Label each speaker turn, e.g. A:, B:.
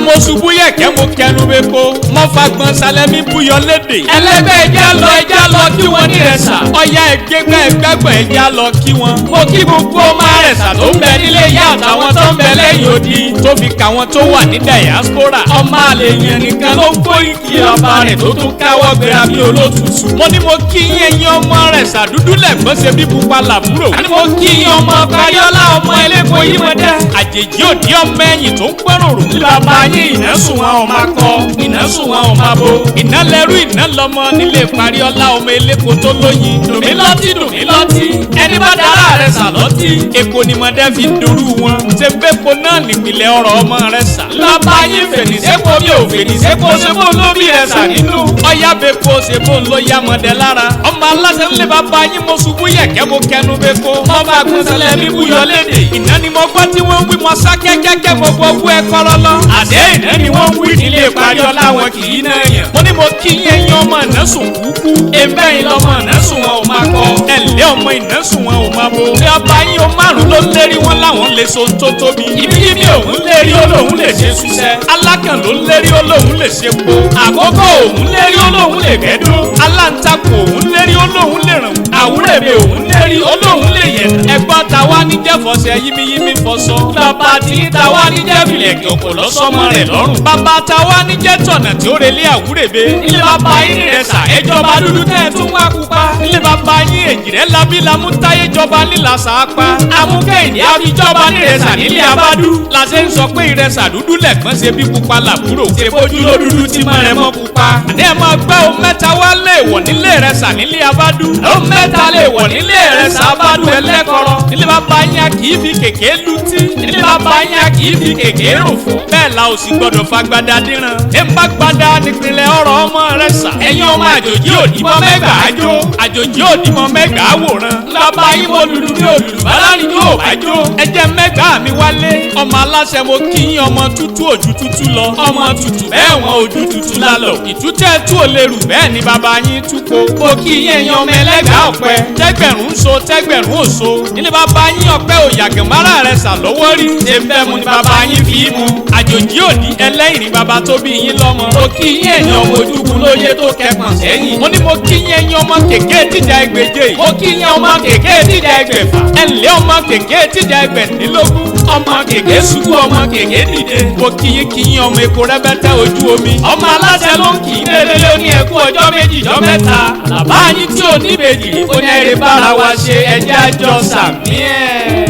A: Mo ṣubú yẹ̀kẹ́, mo kẹnu beko, mo fagbọn salẹ́mi búyọ léde. Ẹlẹ́gbẹ́, ẹja lọ, ẹja lọ kí wọ́n ní Ìrẹsà. Ọya, ẹgbẹ́gbẹ́ ẹgbẹ́gbẹ́, ẹja lọ kí wọn. Mo kí gbogbo ọmọ Àrẹ̀sà tó ń bẹ nílé yá àtàwọn tó ń bẹ lẹ́yìn odi, tó fi kàwọn tó wà ní diaspora. Ọmọ àlè yẹn nìkan ló ń kó ìkí ọba rẹ̀ tó tún káwọ́ gbéra bí olótùtù. Mo ní mo kí yín, ẹ̀yin ọmọ Àrẹ̀sà, dúdú lẹ̀gbọ́n ṣe bí pupa làbúrò. Àní mo kí yín, ọmọ Pariola, ọmọ eléko yìí mọ̀ dẹ́. Àjèjì òdì, ọmọ ẹ̀yìn tó ń pẹ́rùrù. Bàbá yín ìnásùn wọn ò máa kọ, ìnásùn wọn ò máa bo. Ìná lẹ́rú, ìná lọ́mọ nílé Pariola, ọmọ eléko tó lóyin. Dùnmí lọ́tí, dùnmí lọ́tí. Ẹni bá dára rẹ̀ sà lọ́tí. Èkó ni mọ̀dẹ́ fi dorú wọn. Ṣé bẹ́ẹ̀kọ́ náà nípìnlẹ̀ ọ̀rọ̀ ọmọ rẹ̀ sà? Lọ́ba yín fèrèsé-kó bí ò fèrèsé-kó ṣe bó ló bí rẹ̀ sà nínú. Ọ̀yá bẹ́ẹ̀kọ́ ṣe bó ló yá mọ̀dẹ́ lára. Ọmọ aláṣẹ ńlẹ̀ bàbá yín, mo ṣubú yẹ̀kẹ́, mo kẹnu bẹ́ẹ̀kọ́. Mo bá gbọ́nsẹ̀lẹ̀ mi búyọ léde. Ìná ni mo gbọ́ tí wọ́n wí, mo sá kẹ́kẹ́kẹ́, mo gbọ́ wú ẹ kọ́rọ́ lọ. Àṣé ìná ni wọ́n wí nílé Pariola, wọn kì í náà yàn. Mo ní mo kí yín, ẹ̀yin ọmọ ìnásùn kúkú. Ẹ̀ńbẹ́ yín lọ́mọ ìnásùn wọn ò máa kọ. Ẹ̀lẹ́ ọmọ ìnásùn wọn ò máa bo. Ṣé ọba yín o márùn ló lérí wọn láwọn lè so tó tóbi. Ibikíbi òun lérí, ó lóun lè ṣe ṣuṣẹ́. Alákàn ló lérí, ó lóun lè ṣe po. Àkókò òun lérí, ó lóun lè gbẹ́dún. Aláǹtakùn òun lérí, ó lóun lè ràn. Àwúrẹ̀bẹ̀ òun lérí, ó lóun lè yẹ̀. Ẹ̀gbọ́n ta wá ní jẹ́fọ̀ṣẹ́ yímíyímí fọṣọ. Bàbá tí ta wá ní jẹ́ fìlẹ̀kẹ̀ ọ̀pọ̀ lọ́sọ́mọ rẹ̀ lọ́rùn. Bàbá ta wá ní jẹ́ tọ̀nà tí ó relé àwúrẹ̀bẹ̀. Ilé bàbá yín Ìrẹsà, ẹjọba dúdú tẹ́ ẹ tún wá pupa. Ilé bàbá yín èjìrẹ́ labí lamútáyé jọba nílà sàápa. Amúkẹ́yìndé àfijọba nírẹsà nílé abádú. La ṣe ń sọ pé Ìrẹsà dúdú lẹ̀gbọ́n ṣe bí pupa làbúrò. Ṣe bójú ló dúdú tí mọ́ rẹ mọ́ pupa. Àní ẹ̀ máa gbẹ́ ohun mẹ́ta wá lè wọ̀ nílé Ìrẹsà nílé abádú. Ohun mẹ́ta lè wọ̀ nílé Ìrẹsà abádú ẹlẹ́kọ̀rọ̀. Nílé bàbá yín a kì í fi kèké lutí. Nílé bàbá yín a kì í fi kèké rò fún. Bẹ́ẹ̀ la ò sì gbọ́dọ̀ fagbada díran. Ẹ ń bá gbada nípìnlẹ̀ ọ̀rọ̀ ọmọ rẹ̀ sà. Ẹ̀yin ọmọ àjòjì òdìmọ̀ mẹ́gbàá jó. Àjòjì òdìmọ̀ mẹ́gbàá wòran. Bàbá yín mo lùlù bí òlùlù bá yóò bá jó. Ẹ jẹ́ mẹ́gbàá mi wálé. Ọmọ aláṣẹ, mo kí yín, ọmọ tútù ojú tútù lọ. Ọmọ tútù bẹ́ẹ̀ wọ́n ojú tútù lálọ́. Ìtútẹ́ tú ò lè rù, bẹ́ẹ̀ ni bàbá yín túpo. Mo kí yín, ẹ̀yin ọmọ ẹlẹ́gbàá ọ̀pẹ. Tẹ́gbẹ̀rún ń so, tẹ́gbẹ̀rún ò so. Nílé bàbá yín ọ̀pẹ òyàgànmára rẹ̀ sà lọ́wọ́ rí. Ṣé bẹ́ẹ̀ mu ni bàbá yín fi mu? Àjòjì òdì ẹlẹ́yìn ni bàbá tó bí yín lọ́mọ. Mo kí yín, ẹ̀yin ọmọ ojúkun lóye tó kẹpọ̀n sẹ́yìn. Mo ní mo kí yín, ẹ̀yin ọmọ kèké tíjà ẹgbẹ̀je. Mo kí yín, ọmọ kèké tíjà ẹgbẹ̀fà. Ẹ̀ǹlẹ́ ọmọ kèké tíjà ẹgbẹ̀dínlógún. Ọmọ kèké ṣubú, ọmọ kèké dìde. Mo kí yín kí yín, ọmọ èkó rẹ́bẹ́tẹ́ ojú omi. Ọmọ aláṣẹ ló ń kì í délé, ló ní ẹkú ọjọ́ 2 jọ́ 3. Àlàbá yín tí ò níbejì, ó ní ẹ̀rẹ́ bára wa ṣe, ẹjẹ́ àjọ sàmí ẹ̀.